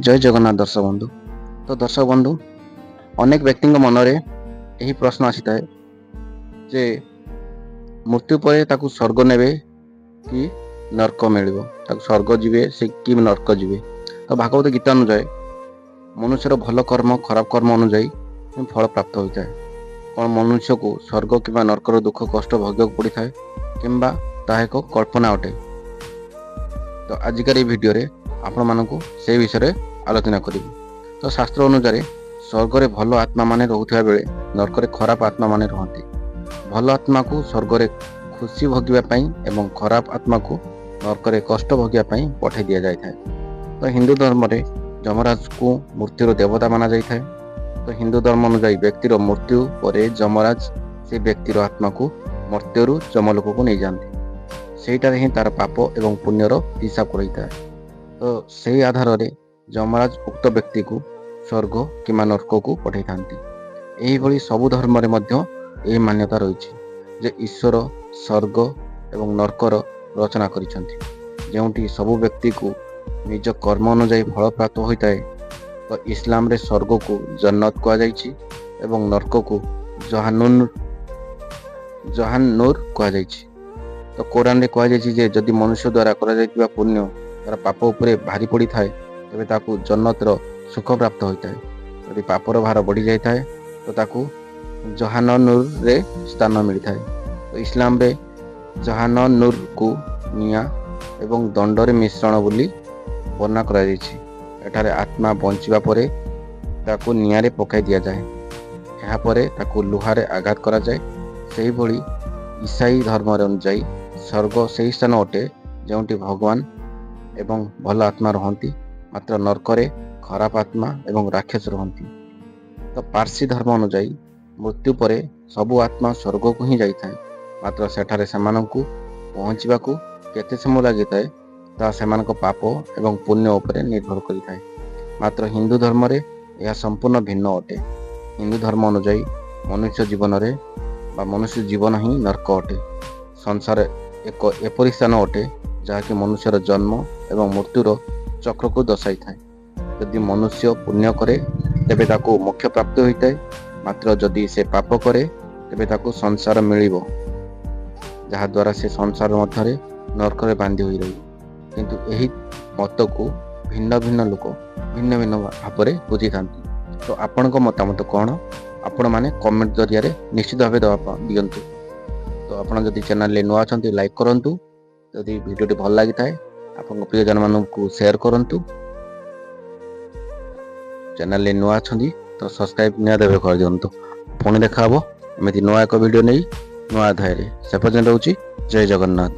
ଜୟ ଜଗନ୍ନାଥ ଦର୍ଶକ ବନ୍ଧୁ। ତ ଦର୍ଶକ ବନ୍ଧୁ, ଅନେକ ବ୍ୟକ୍ତିଙ୍କ ମନରେ ଏହି ପ୍ରଶ୍ନ ଆସିଥାଏ ଯେ ମୃତ୍ୟୁ ପରେ ତାକୁ ସ୍ୱର୍ଗ ନେବେ କି ନର୍କ ମିଳିବ, ତାକୁ ସ୍ୱର୍ଗ ଯିବେ ସେ କି ନର୍କ ଯିବେ? ତ ଭାଗବତ ଗୀତା ଅନୁଯାୟୀ ମନୁଷ୍ୟର ଭଲ କର୍ମ ଖରାପ କର୍ମ ଅନୁଯାୟୀ ଫଳ ପ୍ରାପ୍ତ ହୋଇଥାଏ। କ'ଣ ମନୁଷ୍ୟକୁ ସ୍ୱର୍ଗ କିମ୍ବା ନର୍କର ଦୁଃଖ କଷ୍ଟ ଭୋଗିବାକୁ ପଡ଼ିଥାଏ କିମ୍ବା ତାହା ଏକ କଳ୍ପନା ଅଟେ? ତ ଆଜିକାର ଏହି ଭିଡ଼ିଓରେ ଆପଣମାନଙ୍କୁ ସେହି ବିଷୟରେ ଆଲୋଚନା କରିବି। ତ ଶାସ୍ତ୍ର ଅନୁଯାୟୀ ସ୍ୱର୍ଗରେ ଭଲ ଆତ୍ମାମାନେ ରହୁଥିବା ବେଳେ ନର୍କରେ ଖରାପ ଆତ୍ମାମାନେ ରୁହନ୍ତି। ଭଲ ଆତ୍ମାକୁ ସ୍ୱର୍ଗରେ ଖୁସି ଭୋଗିବା ପାଇଁ ଏବଂ ଖରାପ ଆତ୍ମାକୁ ନର୍କରେ କଷ୍ଟ ଭୋଗିବା ପାଇଁ ପଠାଇ ଦିଆଯାଇଥାଏ। ତ ହିନ୍ଦୁ ଧର୍ମରେ ଯମରାଜକୁ ମୃତ୍ୟୁର ଦେବତା ମାନାଯାଇଥାଏ। ତ ହିନ୍ଦୁ ଧର୍ମ ଅନୁଯାୟୀ ବ୍ୟକ୍ତିର ମୃତ୍ୟୁ ପରେ ଯମରାଜ ସେ ବ୍ୟକ୍ତିର ଆତ୍ମାକୁ ମର୍ତ୍ତ୍ୟରୁ ଯମଲୋକକୁ ନେଇଯାଆନ୍ତି। ସେଇଟାରେ ହିଁ ତାର ପାପ ଏବଂ ପୁଣ୍ୟର ହିସାବ ରହିଥାଏ। ତ ସେହି ଆଧାରରେ ଯମରାଜ ଉକ୍ତ ବ୍ୟକ୍ତିକୁ ସ୍ୱର୍ଗ କିମ୍ବା ନର୍କକୁ ପଠାଇଥାନ୍ତି। ଏହିଭଳି ସବୁ ଧର୍ମରେ ମଧ୍ୟ ଏହି ମାନ୍ୟତା ରହିଛି ଯେ ଈଶ୍ୱର ସ୍ୱର୍ଗ ଏବଂ ନର୍କର ରଚନା କରିଛନ୍ତି, ଯେଉଁଠି ସବୁ ବ୍ୟକ୍ତିକୁ ନିଜ କର୍ମ ଅନୁଯାୟୀ ଫଳ ପ୍ରାପ୍ତ ହୋଇଥାଏ। ତ ଇସଲାମରେ ସ୍ୱର୍ଗକୁ ଜନ୍ନତ କୁହାଯାଇଛି ଏବଂ ନର୍କକୁ ଜହାନୁର କୁହାଯାଇଛି। ତ କୋରାନରେ କୁହାଯାଇଛି ଯେ ଯଦି ମନୁଷ୍ୟ ଦ୍ୱାରା କରାଯାଇଥିବା ପୁଣ୍ୟ ତାର ପାପ ଉପରେ ଭାରି ପଡ଼ିଥାଏ, ତେବେ ତାକୁ ଜନ୍ନତର ସୁଖ ପ୍ରାପ୍ତ ହୋଇଥାଏ। ଯଦି ପାପର ଭାର ବଢ଼ିଯାଇଥାଏ, ତ ତାକୁ ଜହାନନୁରରେ ସ୍ଥାନ ମିଳିଥାଏ। ତ ଇସଲାମରେ ଜହାନନୁରକୁ ନିଆଁ ଏବଂ ଦଣ୍ଡରେ ମିଶ୍ରଣ ବୋଲି ବର୍ଣ୍ଣନା କରାଯାଇଛି। ଏଠାରେ ଆତ୍ମା ବଞ୍ଚିବା ପରେ ତାକୁ ନିଆଁରେ ପକାଇ ଦିଆଯାଏ, ଏହାପରେ ତାକୁ ଲୁହାରେ ଆଘାତ କରାଯାଏ। ସେହିଭଳି ଇସାଇ ଧର୍ମରେ ଅନୁଯାୟୀ ସ୍ୱର୍ଗ ସେହି ସ୍ଥାନ ଅଟେ ଯେଉଁଠି ଭଗବାନ ଏବଂ ଭଲ ଆତ୍ମା ରହନ୍ତି, ମାତ୍ର ନର୍କରେ ଖରାପ ଆତ୍ମା ଏବଂ ରାକ୍ଷସ ରୁହନ୍ତି। ତ ପାର୍ସୀ ଧର୍ମ ଅନୁଯାୟୀ ମୃତ୍ୟୁ ପରେ ସବୁ ଆତ୍ମା ସ୍ୱର୍ଗକୁ ହିଁ ଯାଇଥାଏ, ମାତ୍ର ସେଠାରେ ସେମାନଙ୍କୁ ପହଞ୍ଚିବାକୁ କେତେ ସମୟ ଲାଗିଥାଏ ତାହା ସେମାନଙ୍କ ପାପ ଏବଂ ପୁଣ୍ୟ ଉପରେ ନିର୍ଭର କରିଥାଏ। ମାତ୍ର ହିନ୍ଦୁ ଧର୍ମରେ ଏହା ସମ୍ପୂର୍ଣ୍ଣ ଭିନ୍ନ ଅଟେ। ହିନ୍ଦୁ ଧର୍ମ ଅନୁଯାୟୀ ମନୁଷ୍ୟ ଜୀବନରେ ବା ମନୁଷ୍ୟ ଜୀବନ ହିଁ ନର୍କ ଅଟେ। ସଂସାର ଏକ ଏପରି ସ୍ଥାନ ଅଟେ ଯାହାକି ମନୁଷ୍ୟର ଜନ୍ମ ଏବଂ ମୃତ୍ୟୁର ଚକ୍ରକୁ ଦର୍ଶାଇଥାଏ। ଯଦି ମନୁଷ୍ୟ ପୁଣ୍ୟ କରେ ତେବେ ତାକୁ ମୋକ୍ଷ ପ୍ରାପ୍ତି ହୋଇଥାଏ, ମାତ୍ର ଯଦି ସେ ପାପ କରେ ତେବେ ତାକୁ ସଂସାର ମିଳିବ, ଯାହାଦ୍ୱାରା ସେ ସଂସାର ମଧ୍ୟରେ ନର୍କରେ ବାନ୍ଧି ହୋଇ ରହିବ। କିନ୍ତୁ ଏହି ମତକୁ ଭିନ୍ନ ଭିନ୍ନ ଲୋକ ଭିନ୍ନ ଭିନ୍ନ ଭାବରେ ବୁଝିଥାନ୍ତି। ତ ଆପଣଙ୍କ ମତାମତ କ'ଣ, ଆପଣମାନେ କମେଣ୍ଟ ଜରିଆରେ ନିଶ୍ଚିତ ଭାବେ ଦେବା ଦିଅନ୍ତୁ। ତ ଆପଣ ଯଦି ଚ୍ୟାନେଲରେ ନୂଆ ଅଛନ୍ତି ଲାଇକ୍ କରନ୍ତୁ, ଯଦି ଭିଡ଼ିଓଟି ଭଲ ଲାଗିଥାଏ ଆପଣଙ୍କ ପ୍ରିୟଜନମାନଙ୍କୁ ସେୟାର କରନ୍ତୁ। ଚ୍ୟାନେଲରେ ନୂଆ ଅଛନ୍ତି ତ ସବସ୍କ୍ରାଇବ୍ ନିହାତି ଭାବେ କରିଦିଅନ୍ତୁ। ପୁଣି ଦେଖା ହେବ ଏମିତି ନୂଆ ଏକ ଭିଡ଼ିଓ ନେଇ ନୂଆ ଅଧ୍ୟାୟରେ। ସେ ପର୍ଯ୍ୟନ୍ତ ରହୁଛି, ଜୟ ଜଗନ୍ନାଥ।